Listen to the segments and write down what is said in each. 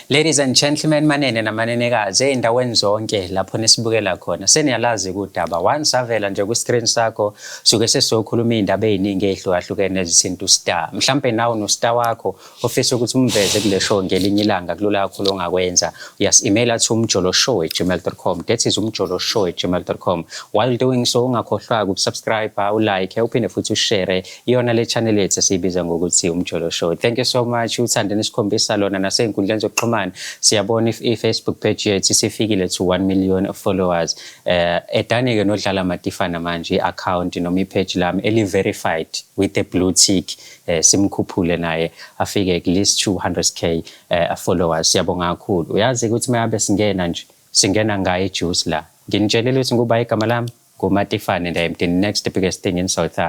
Ladies and gentlemen, manene namanenekazi, ey'ndaweni zonke lapho nisibukela khona, seniyalazi kudaba. Once avela nje kwi-screen sakho, suke sesizokhuluma iy'ndaba ey'ningi ey'hlukahlukene ezithinta ustar. Mhlampe nawe unostar wakho ofisa ukuthi umveze kule show ngelinye ilanga, kulula kakhulu ongakwenza. Uyasi-emaila to umjoloshow@gmail.com. That is umjoloshow@gmail.com. While doing so, ungakhohlwa ukusubscribe, ulike, uphinde futhi ushare iyona le channel yethu esiyibiza ngokuthi Umjolo Show. Thank you so much. Uthande nisikhombisa lona nasey'nkundleni zokuxhumana. Siyabona i-Facebook page yethu isifikile to 1 million followers. Edani-ke nodlala Matifana manje i-account noma i-page lami eli-verified with the blue tick, simkhuphule naye afike at least 200K followers. Siyabonga kakhulu. Uyazi ukuthi mayabe singena nje, singena ngayo ijuice la. Nginitshelile ukuthi nguba igama lami nguMatifane and I am the next biggest thing in South.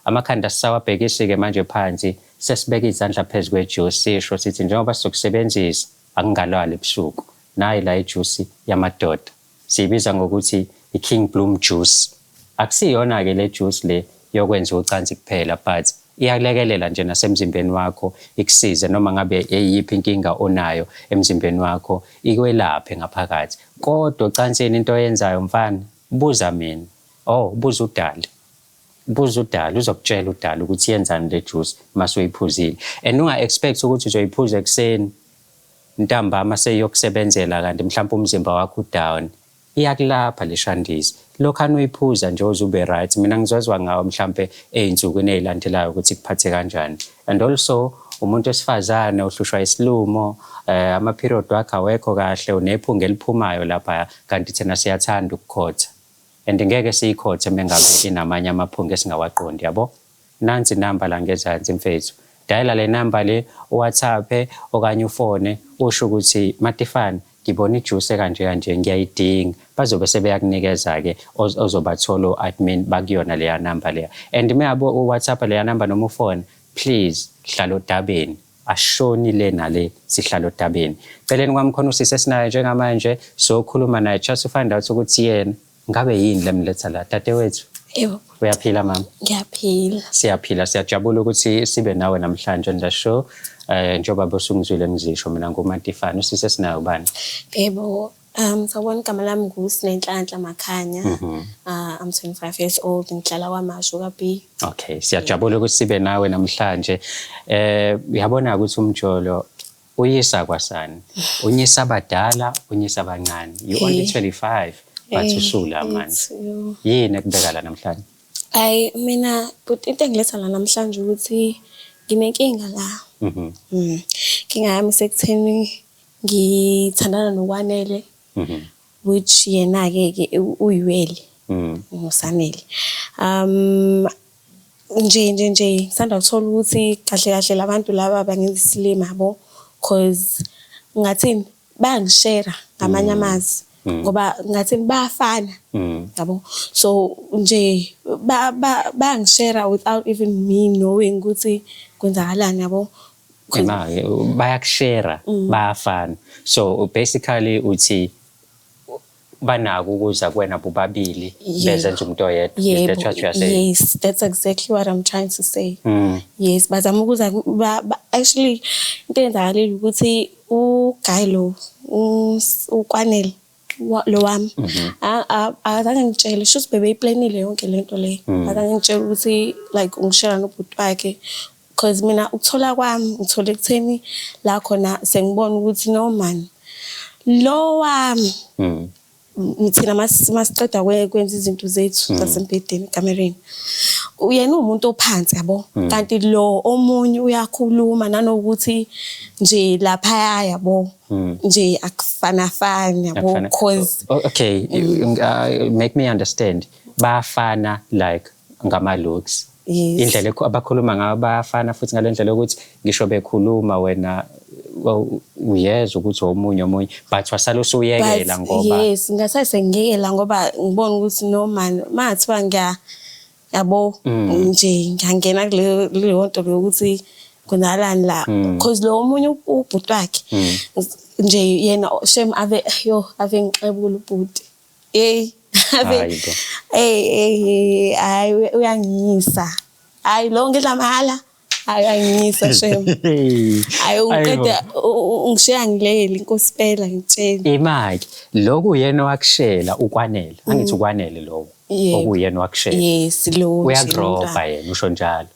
Amakhanda sisawabhekisi-ke manje phansi, sesibeka izandla phezu kwejuice, sisho sithi njengoba sizokusebenzisa akungalali ebusuku. Nayi la ijuice yamadoda, siyibiza ngokuthi i-King Bloom Juice. Akusiyona-ke le juice le yokwenza ucansi kuphela, but iyalekelela nje nasemzimbeni wakho, ikusize noma ngabe eyiphi inkinga onayo emzimbeni wakho, ikwelaphe ngaphakathi. Kodwa ocansini into oyenzayo mfana, buza mina, oh, buza udali, buza udali, uzokutshela udali ukuthi yenzani le juice mase uyiphuzile. And unga-expect ukuthi uzoyiphuza ekuseni, ntambama seyiyokusebenzela, kanti mhlawumbe umzimba wakho udown. Iyakulapha le shandisi lokhana uyiphuza nje uze ube right. Mina ngizozwa ngawo mhlampe ey'nsukwini ey'landelayo ukuthi kuphathe kanjani. And also umuntu wesifazane ohlushwa isilumo, ama-period wakhe awekho kahle, unephunga eliphumayo lapha, kanti thina siyathanda ukukhotha and ngeke siyikhothe mengabe inamanye amaphunga esingawaqondi, yabo. Nansi inamba la ngezansi mfethu, dayela le namba le, uWhatsApp okanye ufone, usho ukuthi, "Matifane, ngibona ijuice kanje kanje, ngiyayidinga." Bazobe sebeyakunikeza-ke, ozobathola o-admin bakuyona leya namba leya. And uma uWhatsApp leya namba noma ufone, please hlala odabeni, ashoni le nale, sihlala odabeni. Celeni kwami khona usisi esinaye njengamanje, sokhuluma naye just to find out ukuthi yena ngabe yini lemletha la. Dadewethu. Yebo. Uyaphila mama? Ngiyaphila. Siyaphila, siyajabula ukuthi sibe nawe namhlanje on the show. Njengoba bosungizwile ngizisho, mina nguMatifane. Usisi esinayo ubani? Yebo, sawubona, igama lami nguSinenhlanhla Makhanya. I'm 25 years old, ngihlala KwaMashu ka-B. Okay, siyajabula ukuthi sibe nawe namhlanje. Uyabona ukuthi umjolo uyisa kwasani. Unyisa abadala, unyisa abancane. You only 25 but usula manje. Yo. Yini ekubeka la namhlanje? Hayi mina, but into engiletha la namhlanje ukuthi nginenkinga la. Inkinga yami sekutheni ngithandana noKwanele, which yena-ke ke uyiwele noSanele. Nje nje nje ngisanda kuthola ukuthi kahle kahle labantu laba bangenza isilima yabo, cause ngathini, bayangishera ngamanye amazwi, ngoba ngathini, bayafana yabo. So nje bayangishera without even me knowing ukuthi kwenzakalani yabo. Ema-ke bayakushera, bayafana. So basically uthi banako ukuza kuwena bobabili bezenza umuntu oyedwa. Is that what you are saying? Yes, that's exactly what I'm trying to say. Yes, bazama ukuza actually into eyenzakalile ukuthi uguy lo, uKwanele lo wami, akazange ngitshele, shuthi bebeyiplanile yonke lento le. Akazange ngitshele ukuthi like ungishela nobhuti wakhe, because mina ukuthola kwami ngithole ekutheni la khona sengibona ukuthi no man, lo wami, thina masiceda kwenza izinto zethu zasembhedeni ekamereni, yena uwumuntu ophansi yabo, kanti lo omunye uyakhuluma, nanokuthi nje laphaya yabo nje akufanafani yabo. Cause Okay, make me understand. Bayafana like ngama looks? Yes. Indlela abakhuluma ngayo bayafana, futhi ngale ndlela yokuthi ngisho bekhuluma wena, well, uyezwa ukuthi omunye omunye, but wasala usuyekela But ngoba yes, ngase sengiyekela ngoba ngibona ukuthi no man, mathiwa ngiya yabo nje ngiyangena kuleyo nto leyo ukuthi kwenzakalani la, cause lo omunye ubhuti wakhe nje yena shem ave yo ave ngixebula ubhuti, hey ave. Hayi bo. Hey hey, hayi, uyangiyisa, hayi lo ngidla mahhala. Hayi, angiyisa shem. Hayi, ungiqeda ungishiya ngilele inkosi phela ngitshela. Imaki lokhu uyena owakushela uKwanele. Angithi uKwanele lowo. Yebo. Okuyena owakushela. Yes, lo. Uyakurobha yena, usho njalo.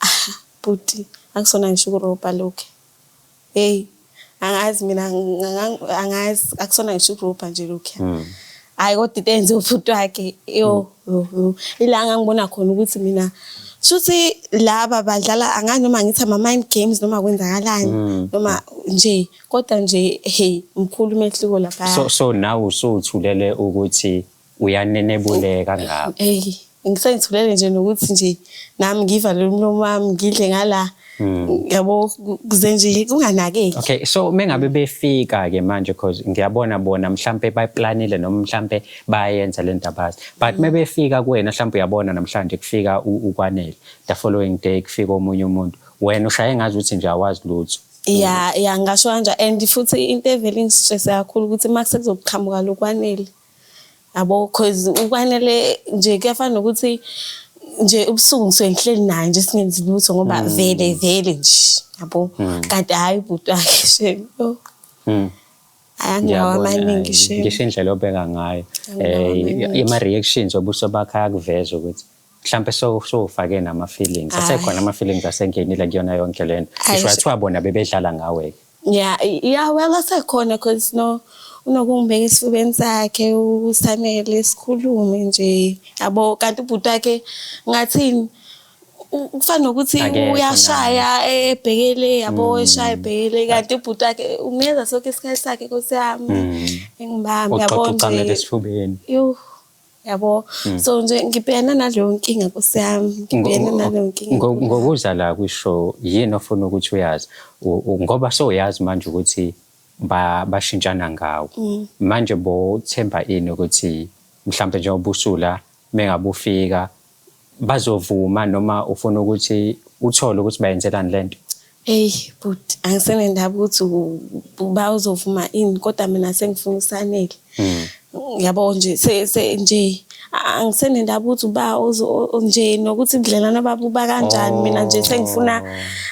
Bhuti, akusona ngisho ukurobha lokho. Hey, angazi mina, angazi, akusona ngisho ukurobha nje lokho. Hayi, kodwa into enze ubhuti wakhe, yo yo yo, ila ngangibona khona ukuthi mina shuthi laba badlala, angazi noma ngithi ama-mind games noma kwenzakalani noma nje, kodwa nje hey, mkhulu umehluko lapha. So nawe usuthulele ukuthi uyanenebuleka ngapha. Hey, ngisengithulele nje nokuthi nje nami ngivale umlomo wami, ngidle ngala, yabo, kuze nje kunganakeki. Okay, so mengabe befika ke manje, cause ngiyabona bona mhlambe bayiplanile noma mhlambe bayenza le ndaba, but mebefika kuwena, mhlambe uyabona namhlanje kufika uKwanele, the following day kufika omunye umuntu, wena ushaye ngazi ukuthi nje awazi lutho. Ya, ngasho kanje, and futhi into evele ingistress kakhulu ukuthi uma sekuzoqhamuka loKwanele, yabo, cause uKwanele nje kuyafana nokuthi nje ubusuku ngisuke ngihleli naye nje singenzi lutho, ngoba vele vele nje, yabo, kanti hhayi ubhuti wakhe shem, yo. Hayi, anginawo Ngiyabona, amaningi hayi, shem. Ngisho indlela obeka ngayo, Anginawo amaningi. Ama-reactions obuso bakhe ayakuveza ukuthi mhlampe sowufake nama-feelings asekhona, ama-feelings asengenile kuyona yonke lento. Hhayi, Ngisho wathiwa bona bebedlala ngawe. Yeah, well, asekhona, cause no unokungibeka esifubeni sakhe uSanele, sikhulume nje, yabo, kanti ubhuti wakhe ngathini, kufana nokuthi Akekho. Uyashaya ebhekele, yabo, eshaya ebhekele, kanti ubhuti wakhe umnikeza sonke isikhathi sakhe, nkosi yami, engibambe, yabo. Uxoxa ucamele Nje esifubeni. Yo, yabo, so nje ngibhekana naleyo nkinga, nkosi yami, ngibhekana naleyo nkinga. Ngokuza la kwishow, yini ofuna ukuthi uyazi? Ngoba sowuyazi manje ukuthi bashintshana ngawo manje, bothemba ini ukuthi mhlambe njengoba usula mengabe ufika bazovuma, noma ufuna ukuthi uthole ukuthi bayenzelani lento? Hey but angisenendaba ukuthi uba uzovuma ini, kodwa mina sengifuna uSanele. Yabo nje, se nje angisenendaba ukuthi uba nje nokuthi ubudlelwane babo buba kanjani, mina nje sengifuna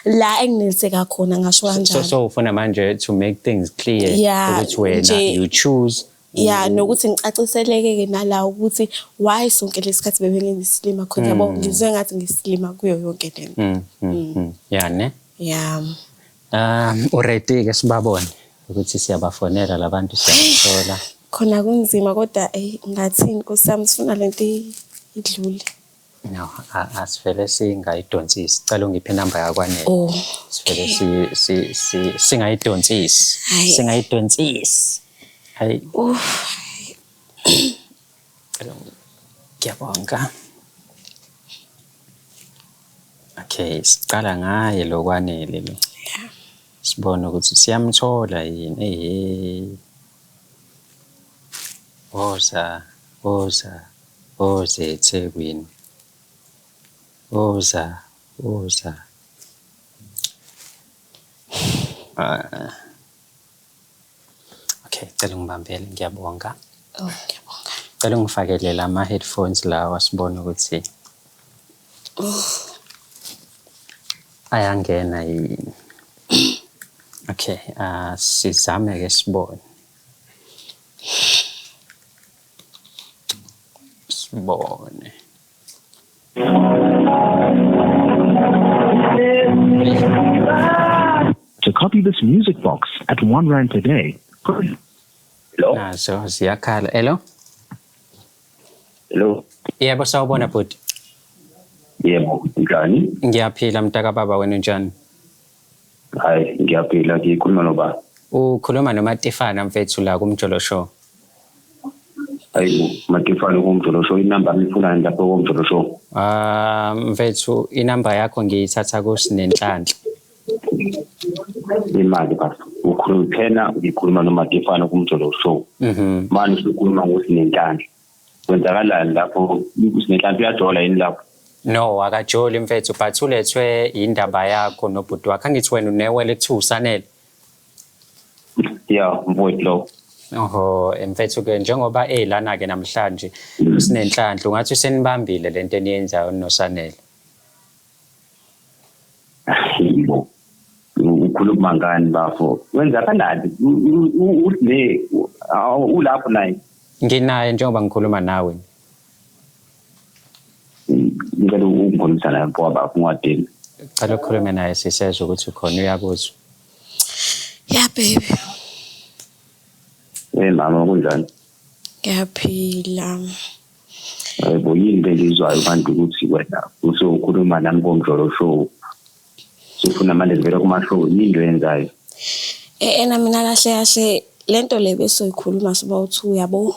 la engineliseka khona, ngasho kanjalo. So ufuna manje to make things clear Yeah, ukuthi wena you choose. Ya, nokuthi ngicaciseleke-ke nala ukuthi why sonke lesikhathi bebengenza isilima, khona, yabo, ngizwe ngathi ngisilima kuyo yonke lento. Yeah, ne. Ya. Already ke sibabone ukuthi siyabafonela labantu, siyabathola. Khona kunzima, kodwa eyi, ngathini, nkosi yami, sifuna lento idlule. No, asivele singayidonsisi. Cela ungiphe inamba yakwaNele. Oh. Sivele si si si singayidonsisi. Hhayi. Singayidonsisi. Hayi, Uff. cela ngiyabonga. Okay, siqala ngaye loKwanele lo. Sibone ukuthi siyamthola yini. Ehhe. Woza, woza, woza eThekwini. Woza, woza. Ah. Okay, cela ungibambele, ngiyabonga. Oh, ngiyabonga. Cela ungifakele lama headphones lawa, sibone ukuthi ayangena yini. Okay, sizame ke sibone. Sibone. To copy this music box at R1 per day, Hello? Nazo ziyakhala. Hello? Hello? Yebo, sawubona bhuti. Yebo, njani? Ngiyaphila mntaka baba, wena unjani? Hayi, ngiyaphila, ngikhuluma noba? Ukhuluma noMatifana mfethu la kuMjolo Show. Hayi, Matifana kuMjolo Show, inamba ngifunani lapho kuMjolo Show? Ah, mfethu, inamba yakho ngiyithatha kuSinenhlanhla. Imali baba. Ukhuluma phela, ngikhuluma noMatifana kuMjolo Show. Manje usukhuluma ngoSinenhlanhla. Kwenzakalani lapho? USinenhlanhla uyajola yini lapho? No, akajoli mfethu, but ulethwe indaba yakho nobhuti wakho. Angithi wena unewele kuthiwa uSanele? Ya, mfowethu lo. Oho, mfethu ke, njengoba elana ke namhlanje uSinenhlanhla, ungathi usenibambile lento eniyenzayo noSanele. Hayibo, ukhuluma ngani bafo? Wenzakalani? Usine ulapho naye? Nginaye njengoba ngikhuluma nawe. Ngicela ukungibonisa naye mfowabo bafo, ungadini. Cela ukhulume naye sisezwe ukuthi ukhona, uyakuzwa. Yeah, baby. Hey mama, kunjani? Ngiyaphila. Yebo, yini lengizwayo manje ukuthi wena usukhuluma nami koMjolo Show? Sifuna manje sivele kuma-show, yini into oyenzayo? Ena mina kahle kahle lento le besoyikhuluma soba uthi uyabo.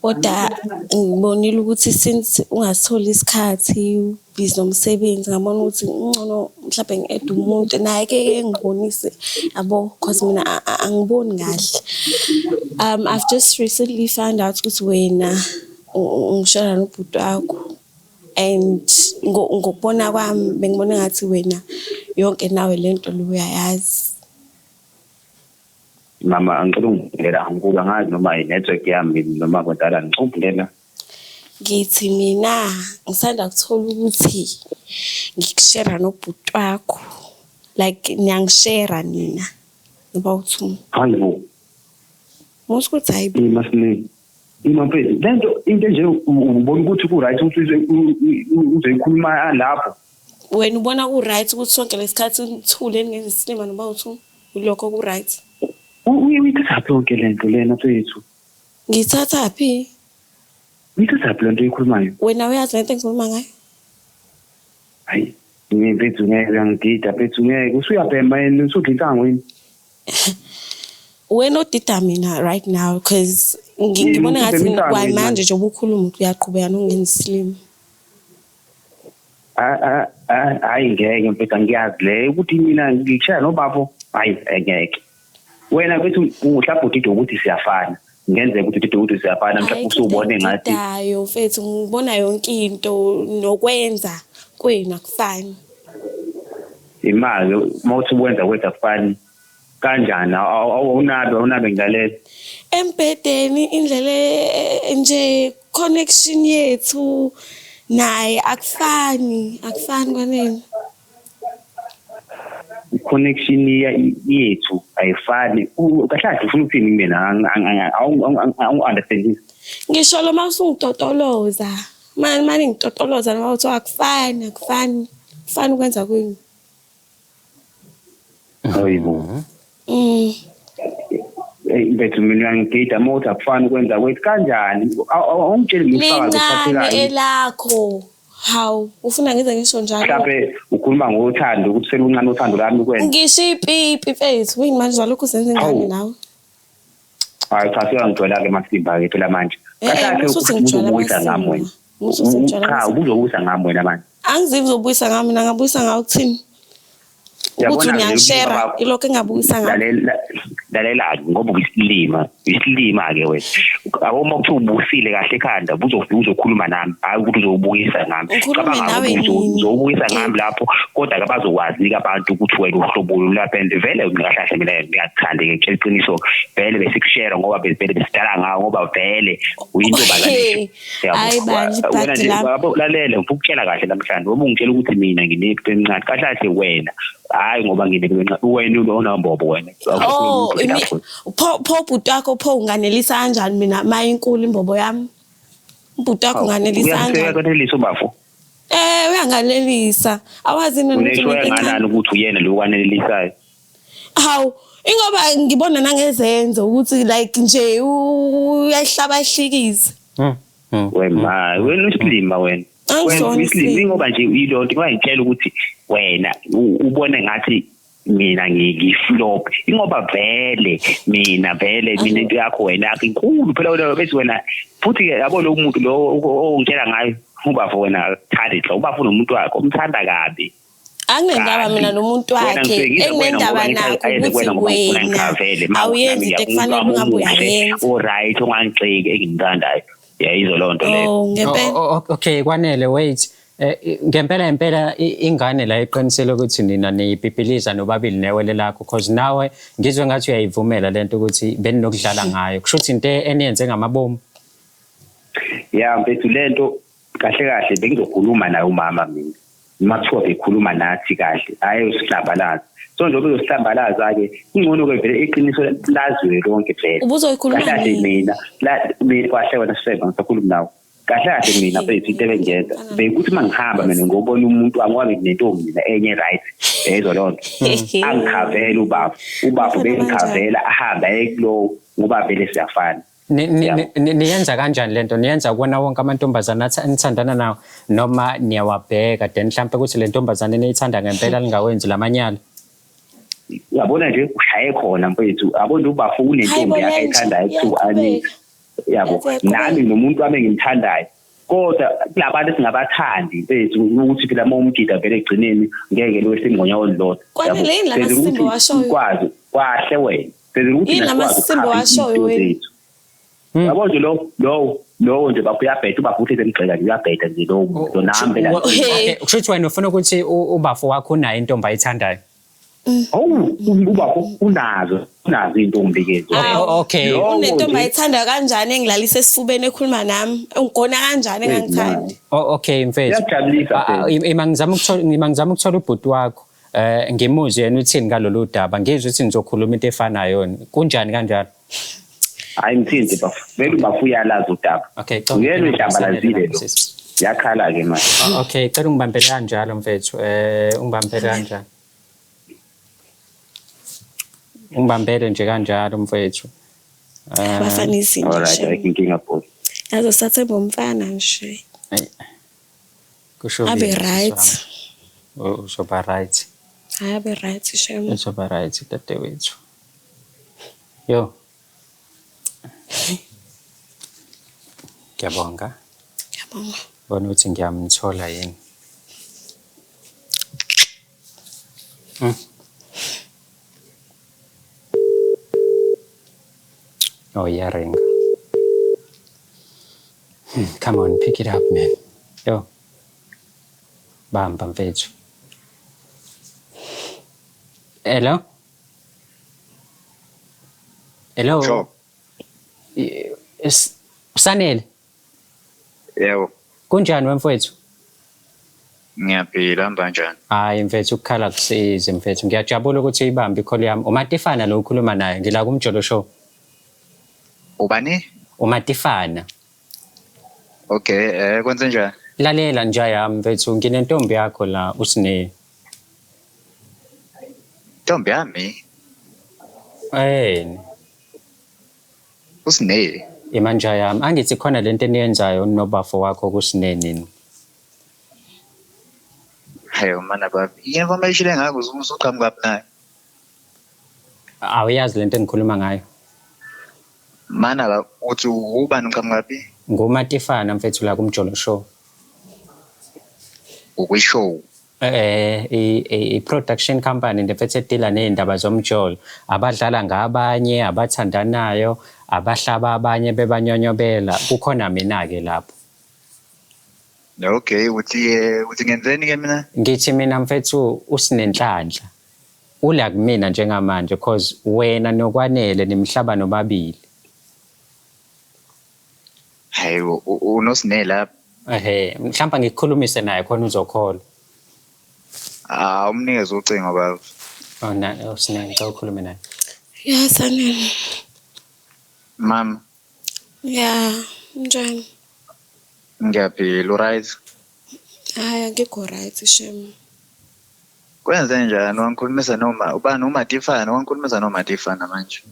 Kodwa ngibonile ukuthi since ungasitholi isikhathi, busy nomsebenzi, ngabona ukuthi ngcono mhlawumbe ngi-add umuntu naye ke ngibonise yabo, cause mina angiboni kahle. I've just recently found out ukuthi wena ungishela nobhuti wakho, and ngokubona kwami bengibona ngathi wena yonke nawe lento le uyayazi. Mama, angicela ungivulela, angikuka ngazi noma i-network yami noma kwenzakalani, ngicela ungivulela. Ngithi mina ngisanda kuthola ukuthi ngikushera nobhuti wakho, like niyangishera nina noba uthi. Hayibo. Musu ukuthi hayibo. Imasine ima mfethu, lento into nje ubona ukuthi ku-right ukuthi uzoyikhuluma lapho? Wena ubona ku-right ukuthi sonke lesikhathi nithule ningenza isilima noba uthi ulokho ku-right? Uyithathaphi yonke lento lena mfethu? Ngithathaphi? Uyithathaphi lento oyikhulumayo? Wena uyazi lento engikhuluma ngayo? Hayi mfethu, ngeke, uyangidida mfethu, ngeke, usuyabhema yini, usudla insango yini? Wena odida mina right now, because Yini, ngibona ngathi usubhema insangu yini kwamanje manje? njengoba ukhuluma uyaqhubeka nokungenza isilima. Hayi ngeke mfethu, angiyazi le ukuthi mina ngikushaya nobafo, hayi ngeke. Wena mfethu mhlawumbe udida ukuthi siyafana, kungenzeka ukuthi udida ukuthi siyafana, mhlawumbe usubone ngathi. Ayikho mfethu, ngibona yonke into nokwenza kwenu akufani. Imali uma uthi ukwenza kwethu akufani kanjani? Awunabe ngilalela. Embhedeni indlela nje connection yethu naye akufani, akufani kwanene. I-connection yethu ayifani. Kahle kahle ufuna ukuthini kumina? Angu-understand. Ngisho lo uma usungitotoloza mani mani ngitotoloza noma kuthiwa akufani, akufani, akufani ukwenza kwenu. Hayibo. Hey mfethu, mina uyangigida uma uthi akufani ukwenza kwethu, kanjani? Awungitsheli ngifakazi. Lincane. Ophathekayo. Elakho, hawu, ufuna ngize ngisho njalo? Mhlawumbe ukhuluma ngothando, ukuthi seluncane uthando lami kwena. Ngisho ipipi mfethu, yini manje zalokhu uzenza ingane Hawu. nawe? Hayi cha, seyangigcwela-ke amasimba-ke phela manje. Eh, Kahle kahle musu uthi ngijwayele ubuzobuyisa ngami amasimba. wena. Musu uthi ngijwayele Cha, amasimba. ubuzobuyisa ngami wena manje. Angizivi uzobuyisa ngami, mina ngabuyisa ngawe ukuthini? Ukuthi Uyabona-ke uyangishera lolu bakho. ilokho engabuyisa ngami. Lalela, lalela-ke, ngoba uyisilima, uyisilima-ke wena. Abo uma kuthiwa ubusile kahle ekhanda, ubuzofika uzokhuluma nami, hhayi ukuthi uzobukisa ngami. Ngikhulume Cabanga nawe ukuthi nini? uzobukisa ngami lapho, kodwa-ke bazokwazi-ke abantu ukuthi wena uhlobo lwapha, and vele kahle kahle mina ngiyakuthanda-ke, ngitshela iqiniso, vele besikushera ngoba vele besidala ngawo, ngoba vele uyintombazane. Hey, hayi bandla, Wena ibhadi nje lami. yabo, lalela, ngifuna ukutshela kahle namhlanje, ngoba ungitshela ukuthi mina nginepipi encane, kahle kahle wena hhayi, ngoba nginepipi encane, wena unambobo wena. Oh, pho pho bhuti wakho pho unganelisa kanjani mina ma inkulu imbobo yami? Ubhuti wakho unganelisa kanjani? Uyanelisa ubafo? Eh, uyanganelisa. Awazi mina ukuthi unesho umuntu encane. enganani ukuthi uyena lo kwanelisayo? Hawu, ingoba ngibona nangezenzo ukuthi like nje uyahlaba ihlikize. Wena wena usilima wena. Angisona Wena uyisilima. isilima. Ingoba nje uyilonto ngoba ngitshela ukuthi wena ubone ngathi mina ngi-flop, ingoba vele mina vele mina into yakho wena yakho inkulu phela wena, bese wena futhi ke yabo lo muntu lo ongitshela ngayo ubafo, wena thandi hlo ubafo nomuntu wakhe umthanda kabi. Anginendaba Kabi. mina nomuntu Wena wakhe. ngisuke ngize kuwena Enginendaba ngoba ngithi nakho ayeze ukuthi kuwena ngoba ngifuna wena ngikhavele. Ma awuyenzi into ekufanele ungabe uyayenza. O-right, ongangigxeki, engimthandayo, yayizwa leyo nto leyo. Oh, ngempela. Oh, okay, kwanele, wait. Ngempela impela ingane la iqinisele ukuthi nina niyipipiliza nobabili newele lakho, cause nawe ngizwe ngathi uyayivumela lento ukuthi beninokudlala ngayo, kusho ukuthi into eniyenze ngamabomu. Ya mfethu, lento kahle kahle bengizokhuluma naye umama mina. Uma kuthiwa bekhuluma nathi kahle, hhayi usihlambalaza. So njengoba uzosihlambalaza-ke, kungcono-ke vele iqiniso laziwe lonke vele. Ubuzoyikhuluma Kahle kahle nini? mina, mina kahle wena sifebe ngisakhuluma nawe. Kahle kahle mina mfethu into ebengiyenza bekuthi uma ngihamba mina ngobona umuntu angiwabe nentombi mina enye right, yezwa loo nto. Angikhavele ubaba, ubaba Ufana kanjani? bengikhavela ahambe aye kulowo ngoba vele siyafana. Niyenza kanjani lento? Niyenza kuwona wonke amantombazane anithandana nawo noma niyawabheka then mhlampe ukuthi le ntombazane eniyithanda ngempela lingawenzi lamanyala? Uyabona nje ushaye khona mfethu, yabo nje ubafo unentombi Hayibo, yakhe le nje ayithandayo kuthiwa iyaqhubeka. Anita. Yabo, Iyaqhubeka. nami nomuntu wami engimthandayo. Kodwa kulabantu esingabathandi mfethu ukuthi phela uma umjida vele egcineni ngeke lo esimngonyawo olulodwa. Kwanele yini la Senzela masimba ukuthi owashoyo? Sikwazi kwahle wena. Senzela ukuthi Yini la sikwazi masimba ukukhava owashoyo izinto wena? zethu. Yabo nje lo nje bafo uyabheda, ubafo uhlezi emgxeka nje uyabheda nje lowo muntu nami phela. Okay, kusho ukuthi wena ufuna ukuthi ubafo wakho unayo intombi ayithandayo. Awu, ubafo unazo intombi ke nje. Awu. Okay. Lowo Unentombi nje- ayithanda kanjani engilalisa esifubeni ekhuluma nami? Ungigona kanjani engangithandi? Oh, okay mfethu. Iyajabulisa mfethu. Ima ngizama ukuthola ima ngizama ukuthola ubhuti wakho. Ngimuzwe yena uthini ngalolu daba. Ngizwe ukuthi nizokhuluma into efanayo yona. Kunjani kanjalo? Hayi ngithinte bafo. Vele ubafo uyalazi udaba. Okay, cela Uyena ungibambele uyihlambalazile lapho, lo. sisi. Yakhala ke manje. Okay, cela ungibambele kanjalo mfethu. Ungibambele kanjalo. Ungibambele nje kanjalo mfethu. Abafana izinto. Alright, shem. ayikho inkinga boss. Yazi sathemba umfana nje. Ayi. Kusho Abe kimi, right. sisi wami. Uzoba right. Hayi abe right shem. Uzoba right dadewethu. Yo. Ngiyabonga. Ngiyabonga. Bona ukuthi ngiyamthola yini. Oh, iyaringa. Come on, pick it up, man. Yo. Bamba mfethu. Hello? Hello? Sure. Sanele, Yebo, kunjani wemfowethu? ngiyaphila hamba kanjani? Hayi mfethu ukukhala kusize mfethu. Ngiyajabula ukuthi uyibambe i-call yami. Umatifana lo ukhuluma naye ngila kuMjolo Show. Ubani? Umatifana. Okay, kwenze njani? Lalela nja yami mfethu, nginentombi yakho la uSine. Ntombi yami uSine. Imanja yami, angithi khona lento eniyenzayo nobafo wakho kuSine nini? Hayi mana baba, i-information engako usuqhamuka kuphi nayo? Awuyazi lento engikhuluma ngayo. Mana baba, uthi ubani uqhamuka kuphi? Ngumatifana mfethu la kuMjolo Show. Ukwishow. I-production company nje mfethu edila ney'ndaba zomjolo. Abadlala ngabanye, abathandanayo, abahlaba abanye bebanyonyobela. Kukhona mina-ke lapho. Okay, uthi ngenzeni ke mina? Ngithi mina mfethu uSinenhlanhla. Ula kumina njengamanje cause wena nokwanele nimhlaba nobabili. Hayi unoSine lapha. Ehhe, mhlawumbe ngikukhulumise naye khona uzokholwa. Ah, umnikeze ucingo baba. Oh, na uSine ngicela ukhulume naye. Ya Sanele. Mama, Ya, njani? ngiyaphila, right? Hayi angikho right shem. Kwenze njani wangikhulumisa noma ubani uMatifana wangikhulumisa noMatifana manje?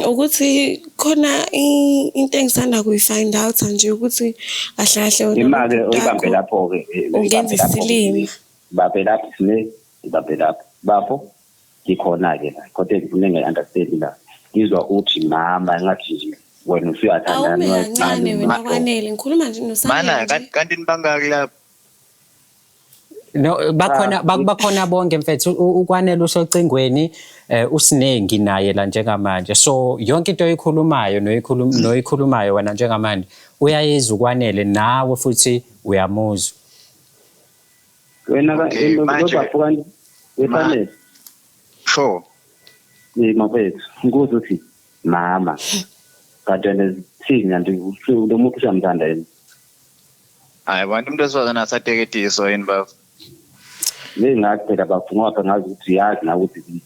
Ukuthi khona into engisanda kuyi-find out nje ukuthi kahle kahle wena Ima-ke ubhuti uyibambe wakho lapho-ke. ungenza isilima. Ibambe lapho Sine, ibambe lapho. Bafo, ngikhona-ke la. Kodwa ngifuna ngiyi-understand la. Ngizwa uthi mama ngathi nje wena usuyathandana Awume kancane wena nomuntu. Kwanele, ngikhuluma nje noSanele Mana nje. kanti nibangaki lapho? No, bakhona bakhona bonke mfethu. Ukwanele usocingweni, uSinengi naye la njengamanje. So yonke into oyikhulumayo noyikhulumayo wena njengamanje uyayizwa uKwanele nawe futhi uyamuzwa. Wena Okay, manje- bafo kanti wefanele. Sure. Mafethu, ngikuze uthi mama. Kanti wena thini kanti lo muntu usiyamthanda yini? Hayi bantu umuntu wesifazane asateketiso yini baba? Bengathi phela bafuna ngoba ngazi ukuthi uyazi nawe ukuthi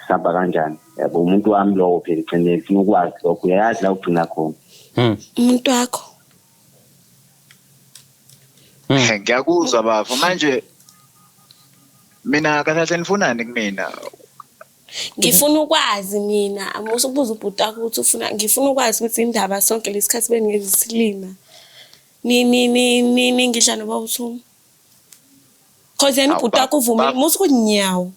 sihamba kanjani. Yabo, umuntu wami lowo phela egcineni ufuna ukwazi lokho, uyayazi la ugcina khona. Umuntu wakho. Ngiyakuzwa bafo. Manje mina kahle kahle nifunani kumina? Ngifuna ukwazi mina, musa ukubuza ubhuti wakho ukuthi ufuna, ngifuna ukwazi ukuthi indaba sonke lesikhathi bengizisilima. Ni ni ni ni ningidla noba uthuma. Cause yena Awu, ubhuti wakho uvumile, musa ukuthi nyawo.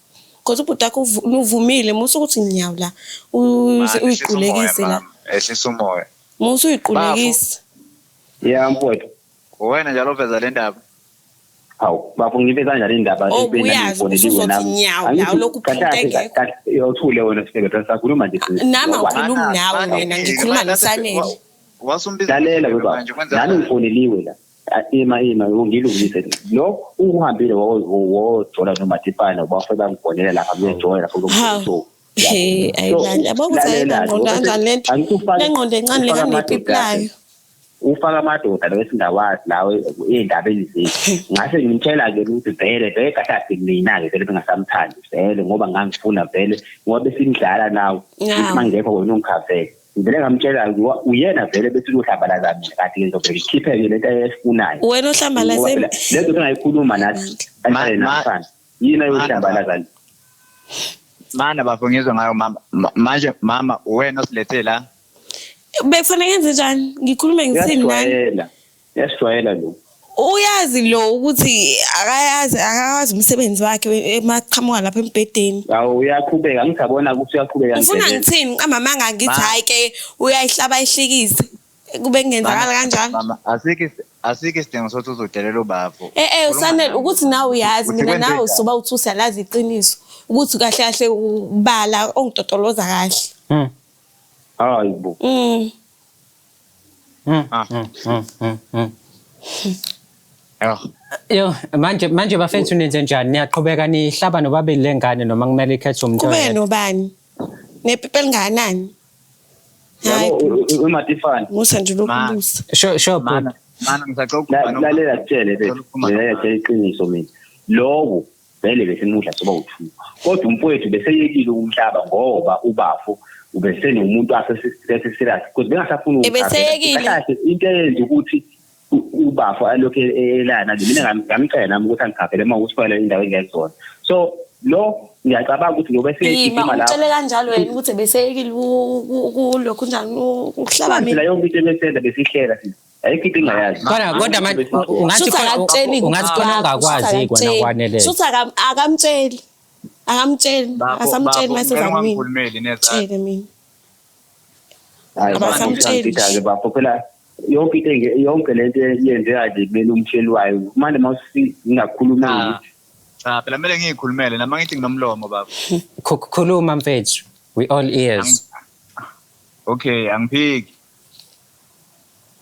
Cause ubhuti wakho uvumile, musa ukuthi nyawo la. Mani, ehlisa umoya, Uyiqulekise la. mama. Ehlisa umoya. Musa uyiqulekise. Ya mfowethu. Wena njalo uveza le ndaba. Hawu, bafo, ngibe kanjani indaba Oh, ekubeni nami uyazi ngifoneliwe usuzothi nami? nyawo la, Angithi ulokhu kahle kahle uphinte engekho. uyothule wena sifebe, phela sakhuluma nje Nami Wakwazi. angikhulumi Mana, nawe mana, wena, yini? ngikhuluma Mana, noSanele. Wasumbiza Lalela manje, baba, manje kwenza nami njani? ngifoneliwe la. Ah, ima ima ngilungise lo uhambile wojola noMatifana, bafike bangifonela lapha kuyejola lapha Hawu. kulo. He, ayibandla. Yabo ukuthi ayinangqondo kanjani le nto. Le ngqondo encane le kanepiplayo. Ufaka amadoda lo esingawazi lawo ey'ndabeni zethu. Ngase ngimtshela-ke ukuthi vele vele kahle kahle mina-ke vele bengasamthandi vele, ngoba ngangifuna vele ngoba besindlala nawe. Nawu. Uma ngekho wena ungikhavele. Ngivele ngamtshela uyena vele bese uyohlambalaza mina, kanti ngizovele ngikhiphe-ke lento ayeyifunayo. Wena ohlambalaze. Ngoba phela lento engayikhuluma nathi ahlale nafana yini ayohlambalaza. Mana bafo, ngizwe ngayo mama. Manje mama, wena osilethe la. Bekufanele ngenze njani? Ngikhulume ngithini nani? Uyasijwayela, uyasijwayela lo. Uyazi lo ukuthi akayazi, akawazi umsebenzi wakhe emaqhamuka lapha embhedeni. Awu, uyaqhubeka, ngisabona ukuthi uyaqhubeka. Ufuna ngempela. ngithini? Ngiqamba amanga ngithi hayi ke uyayihlaba ihlikise. Kube kungenzakala kanjalo. Mama, asikho isidingo sokuthi uzodelela ubafo. Eh eh Sanele, ukuthi nawe uyazi Uthi mina kwenze nawe njani? soba uthi usiyalazi iqiniso ukuthi kahle kahle ubala ongitotoloza kahle. Hayi bo. Ah. Yo. Yo, manje bafethu nenze njani? Niyaqhubeka nihlaba nobabili lengane noma kumele ikhethe umuntu Kube oyedwa? nobani? Nepipi elingakanani? Hayi, Yabo uMatifana. musa nje lokhu Ma. busa. Sure, sure, bhuti. Mana, mana ngisacela ukukhuluma nomama. Lalela kutshele Ngicela bese. ukukhuluma Lalela nomama. kutshele iqiniso mina. Lowo vele besimudla soba u-two. Kodwa umfowethu beseyekile umhlaba ngoba ubafo ubesenomuntu ase-serious because bengasafuni Ebeseyekile. Kahle kahle into eyenza ukuthi ubafo alokhu elana nje, mina ngamcela nami ukuthi angikhaphele uma ukuthi fanele indawo engekuzona. So lo ngiyacabanga ukuthi lo bese Ima egijima lapho. umtshele kanjalo wena ukuthi beseyekile kulokhu njani ukuhlaba Phela mina. yonke into ebesenda besihlela sisi. Ayikho into engayazi. Kodwa manje ungathi Shuthi akakutsheli ungathi khona ongakwazi kona kwanele. Shuthi akamtsheli. Akamtsheli, Bafo, asamtsheli bafo, mase ngicela zamina. ungangikhulumeli neza. Tshele mina. Hayi, Abasamtsheli. bafo, bafo phela yonke into yonke lento yenzeka nje kumele umtsheli wayo. Manje mawusi ngingakhuluma Cha. Cha, phela kumele ngiyikhulumele nami ngithi nginomlomo bafo. Khuluma mfethu. We all ears. Okay, angiphiki.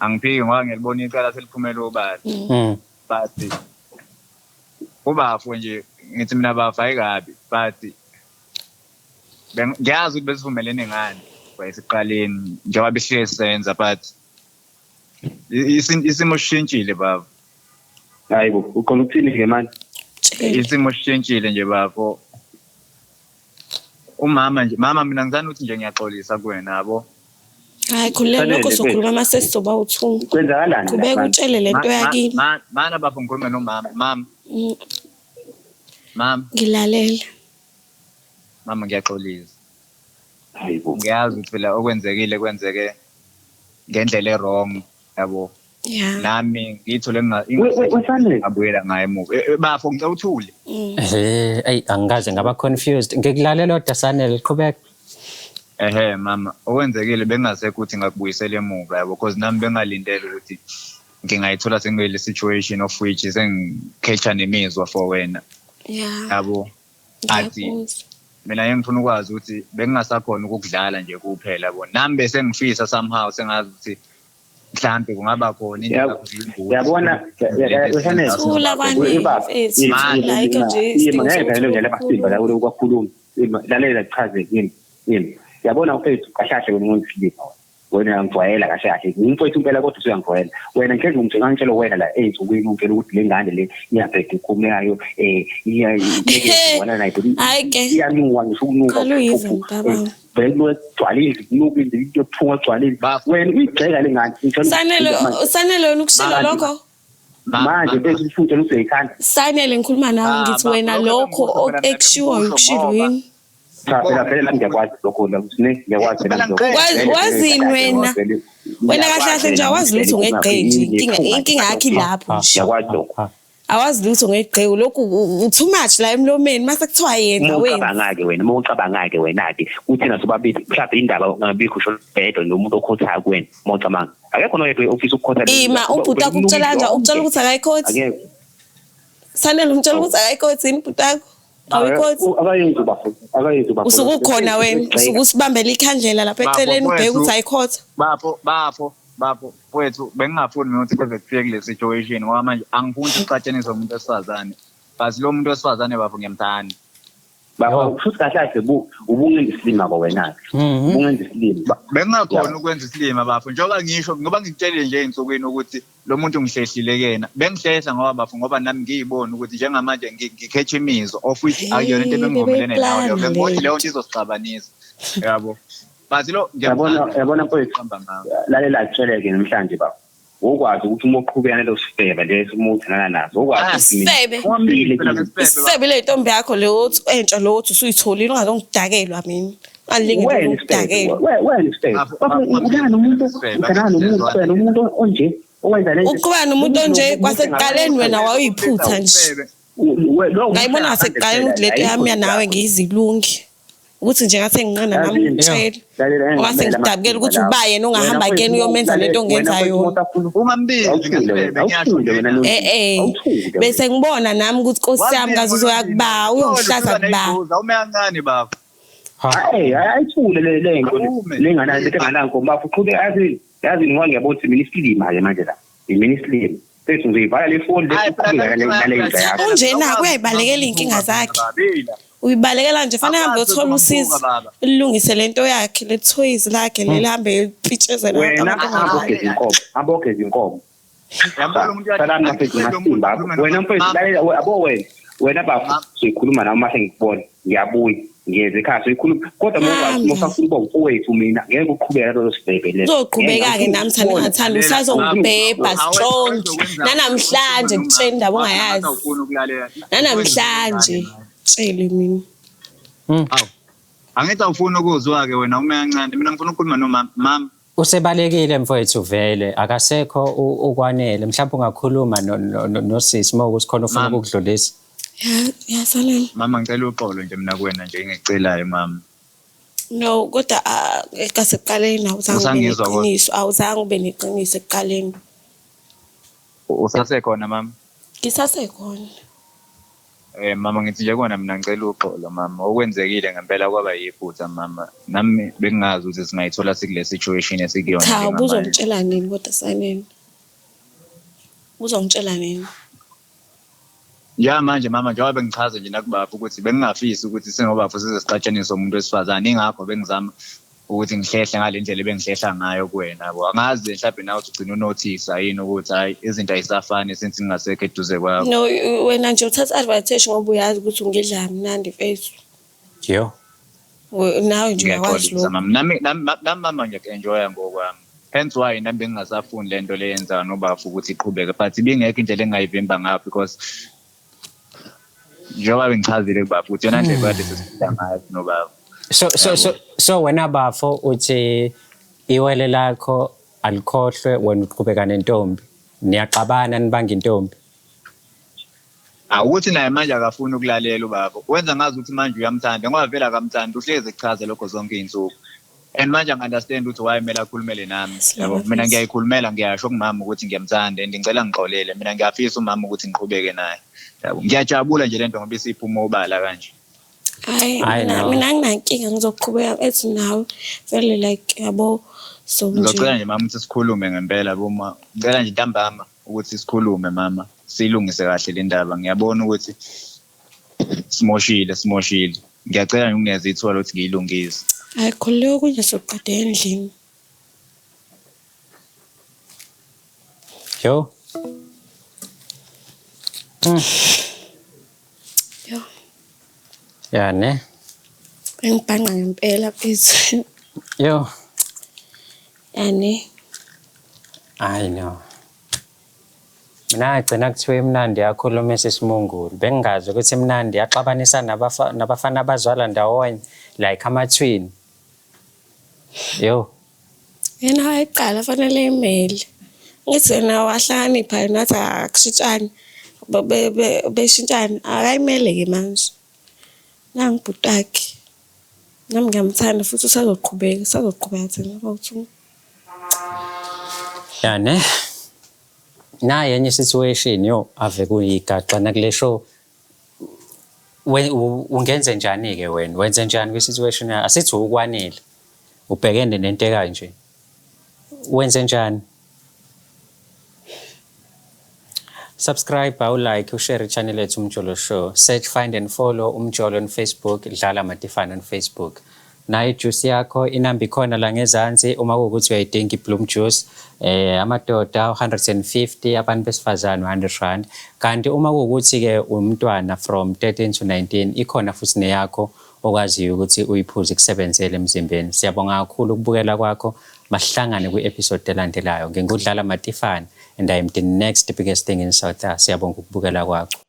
Angiphiki ngoba ngiyalibona icala seliphumela obala. But ubafo nje ngithi mina bafo ayikabi, but ngiyazi ukuthi besivumelene ngani kwayesiqaleni njengoba besihlezi senza, but isimo sishintshile baba. Hayi bo, uqonda ukuthini ke manje? Tshele. Isimo sishintshile nje bafo. Umama nje, mama mina ngithanda ukuthi nje ngiyaxolisa kuwena yabo. Hayi khululeka, Sanele, lokho sokhuluma kwethu. mase sizoba u-two. Kwenzakalani? Qhubeka lapha? utshele lento yakini. Mana bafo ngikhulume nomama, mama. Mama. Ngilalela. Mama ngiyaxolisa. Hayi bo. Ngiyazi ukuthi phela okwenzekile kwenzeke ngendlela e-wrong yabo. Yeah. Nami ngithole Wesanele. ngabuyela ngayo emuva. Bafo ngicela uthule. Eh, ayi angikaze ngaba confused. Ngikulalela kodwa Sanele, qhubeka. Ehhe mama, okwenzekile bengasekho ukuthi ngakubuyisela emuva yabo, because nami bengalindele ukuthi ngingayithola sengikule situation of which sengikhetha nemizwa for wena. Yeah. Yabo. Athi Ngiyakuzwa. mina ngifuna ukwazi ukuthi bengingasakhona ukukudlala nje kuphela yabo. Nami bese ngifisa somehow sengazi ukuthi mhlambe kungaba khona into Yabona, Wesanele. Thula kwanele, mfethu. Like nje isidingo Ngeke sokuthi ngeke basimba la kwakhuluma. Ima, lalela chaze kimi. Ima. Yabona mfethu, kahle kahle wena ungisilipha wena. Wena uyangijwayela kahle kahle, ngumfowethu impela, kodwa usuyangijwayela wena. Ngihlezi ngitshela, ngitshela wena la ey'nsukwini, ungitshela ukuthi le ngane le iyabheda ikhulume yayo, um nayo. Hhayi ke. Iyanuka, ngisho ukunuka. Qala uyive, mntabami. Vele kugcwala indlu, kunuka indlu, into yokuphuma kugcwala indlu. Wena uyigxeka le ngane, ngitshela. Sanele, Sanele, wena ukushilo lokho. Manje bese ufuthe usuyayikhanda. Sanele, ngikhuluma nawe. Ah, Ngithi bafo, wena lokho lokho bengikusho phela mina, ekushiwoyo bengikusho ukushilo ngoba- yini? Cha phela, vele nami ngiyakwazi lokho la, ne ngiyakwazi phela Phela lokho. ngicela. Wazini wena? Wena kahle kahle nje awazi lutho ngegqe nje. Inkinga yakho ilapho nje. Ngiyakwazi lokho. Awazi lutho ngegqe, lokhu too much la emlomeni mase kuthiwa yenza Uma wena. ucabanga-ke wena, uma ucabanga-ke wena-ke kuthina sobabili, mhlawumbe indaba ungabikho usho bhedwa nomuntu okhothayo kuwena. Uma ucabanga, akekho noyedwa ofisa ukukhotha. Ima, ubhuti akho ukutshela kanjani? Ukutshela ukuthi akayikhothi? Akekho. Sanele, umtshela ukuthi akayikhothi yini ubhuti akho? Awuyikhothi? Akayenzi ubafo, akayenzi ubafo. Usuke ukhona wena, usuke usibambela ikhandlela lapha Bafo, eceleni, ubheke ukuthi mfowethu. ayikhotha. Bafo, bafo, bafo, mfowethu, bengingafuni mina ukuthi kuze kufike kule situation, ngoba manje angifuni ukuthi sixatshaniswe umuntu wesifazane, but lo muntu wesifazane, bafo, ngiyamthanda. Bafo, futhi kahle kahle ubungenza isilima kwawena-ke. Ubungenza isilima. Bengingakhona ukwenza isilima, bafo, njengoba ngisho, ngoba ngikutshelile nje ey'nsukwini ukuthi lo muntu ngihlehlile kuyena. Bengihlehla ngoba, bafo, ngoba nami ngiyibona ukuthi njengamanje ngikhetha imizwa, of which akuyona into Hey, ebengivumelene nayo leyo. bebeyiplana Bengibona le. leyo nto izosixabanisa, yabo, but lo Yabona, ngiyamthanda. yabona mfowethu, Qamba ngawo. lalela, kutsheleke namhlanje baba, wokwazi ukuthi uma uqhubeka naleso sifebe leso, uma uthandana naso, wokwazi ukuthi mina Isifebe. ungambile Phela kimi. ngesifebe, bafo. Isifebe le ntombi yakho le othi entsha lo othi usuyitholile, ungazongidakelwa mina. Ungalinge Wena isifebe, ukudakelwa. wena isifebe. Bafo, Bafo, bafo, uthandana nomuntu, isifebe, uthandana nomuntu, akasizwana. wena umuntu onje owenza le nto. Uqhubeka nomuntu onje kwasekuqaleni wena wawuyiphutha nje. Isifebe. Ngayibona ngasekuqaleni ukuthi lento yami nawe ngiyizilungi. Ukuthi nje ngathi nginqena nami ngitshela. Ungase ngidabukele ukuthi uba yena ongahamba kuyena uyomenza lento ongenza yona. Ungambizi ngesifebe, ngiyasho nje. Eh eh. Bese ngibona nami ukuthi Nkosi yami ngaze uzoya kuba uyongihlaza kuba. Awume kancane, bafo. Hayi, ayithule le le nto Awume. le ngane, lento enganankomo, bafo, uqhubeka. Yazi, yazi, ngoba ngiyabona ukuthi mina isilima ke manje la, mina isilima sethu, ngizoyivala le foni le, Hayi, phela uqhubeka nale nto yakho. Unjena uyayibalekela iy'nkinga zakhe. Babila. Uyibalekela nje, fanele ahambe Akwazi uyothola usizo. baba. Lilungise lento yakhe, le toys lakhe leli hambe lipitshezela Wena abantu. hamba ogeza inkomo, hamba ogeza inkomo. Yabona umuntu uyathi- Salami mfethu, Lo muntu masimba ukhuluma wena mfethu. Mama. Lalela yabo wena, wena bafo, Mama. sikhuluma nawe uma sengikubona ngiyabuya, ngiyeza ekhaya, soyikhuluma, kodwa uma ukwazi, Hamba. uma usafuna ukuba umfowethu mina, ngeke uqhubeke nalolo sibhebhe leso. Uzoqhubeka-ke nami, thanda ungathandi, usazongibhebha strong. Nanamhlanje ngitshela indaba ongayazi. Awufuni ukulalela. Nanamhlanje tshele mina. Awu. Angithi awufuni ukuzwa ke wena, ume kancane. Mina ngifuna ukukhuluma nomama. Mama, Usebalekile mfowethu vele, akasekho ukwanele. Mhlawumbe ungakhuluma nosisi uma ukuthi khona ufuna Mama. ukukudlulisa. Ya, ya Sanele. Mama, ngicela uxolo nje mina kuwena nje engikucelayo, mama. No, kodwa ah, kasekuqaleni awuzange ube Usangizwa kodwa? neqiniso, awuzange ube neqiniso ekuqaleni. Usasekhona, mama? Ngisasekhona. Mama, ngithi nje kona mina ngicela uxolo, mama. Okwenzekile ngempela kwaba yiphutha, mama. Nami bengingazi ukuthi singayithola sikule situation esikuyona Cha, njengamanje. ubuzongitshela nini kodwa Sanele? Ubuzongitshela nini? Njengamanje mama, njengoba bengichaza nje nakubafo ukuthi bengingafisi ukuthi singobafo size sixatshaniswe umuntu wesifazane, ingakho bengizama ukuthi ngihlehle ngale ndlela ebengihlehla ngayo kuwena, yabo. Angazi mhlawumbe nawe uthi ugcina unothisa yini ukuthi hhayi, izinto ayisafani since ngingasekho eduze kwakho. No, wena nje uthatha advantage ngoba uyazi ukuthi ungidla mnandi mfethu. Yo. Nawe nje uyakwazi Ngiyaxolisa lokho. mama. Nami mama ngiyaku-enjoya ngokwami. Hence why nami bengingasafuni le nto le yenzayo nobafo ukuthi iqhubeke, but ibingekho indlela engingayivimba ngayo, because njengoba bengichazile kubafo ukuthi yona ndlela kade sesiphila ngayo nobafo. So wena bafo uthi iwele lakho alikhohlwe, wena uqhubeka nentombi. Niyaxabana nibanga intombi. Awukuthi naye manje akafuni ukulalela ubaba. Wenza ngazi ukuthi manje uyamthanda, ngoba vele akamthandi, uhlezi echaza lokho zonke iy'nsuku. And manje angi-understand ukuthi why kumele akhulumele nami. Yabo, mina ngiyayikhulumela, ngiyasho kumama ukuthi ngiyamthanda and ngicela ngixolele. Mina ngiyafisa umama ukuthi ngiqhubeke naye. Yabo, ngiyajabula nje lento ngoba isiphuma obala kanje. Hayi, I mina know. mina anginankinga, ngizoqhubeka ethi nawe vele, like yabo, so nje Ngizocela nje mama ukuthi sikhulume ngempela boma. Ngicela nje ntambama ukuthi sikhulume, mama. Siyilungise kahle le ndaba. Ngiyabona ukuthi simoshile, simoshile. Ngiyacela nje ungineze ithuba lokuthi ngiyilungise. Hayi, khululeka, okunye soqeda endlini. Yo. Yo. Ya ne? Bengibhanqa ngempela mfethu. Yo. Yani I know. Mina ngagcina kuthiwa imnandi yakhuluma isisimungulu. Bengingazi ukuthi imnandi yaxabanisa nabafana abazalwa ndawonye like ama-twin. Yo. Yena wayeqala fanele imele. Ngithi yena wahlakanipha yena wathi akushintshani. Beshintshana akayimele-ke manje. Nangu ubhuti wakhe. Nami ngiyamthanda futhi usazoqhubeka, usazoqhubeka thina bowu-two. Ya ne? Nayi enye situation yo ave kuyigaxa nakule show. Ungenze njani-ke wena? Wenze njani kwi-situation yakho? Asithi uKwanele. Ubhekene nento ekanje. Wenze njani? Subscribe, awu-like, ushare i-channel yethu Umjolo Show. Search, find and follow Umjolo on Facebook, Dlala Matifane on Facebook. Nayo ijuice yakho inamba ikhona la ngezansi uma kuwukuthi uyayidinga i-Bloom Juice. Amadoda 150, abantu besifazane 100 rand. Kanti uma kuwukuthi-ke umntwana from 13 to 19 ikhona futhi neyakho okwaziyo ukuthi uyiphuze ikusebenzele emzimbeni. Siyabonga kakhulu ukubukela kwakho. Masihlangane kwi-episode elandelayo. NginguDlala Matifane and I am the next biggest thing in South Africa. Siyabonga ukubukela kwakho.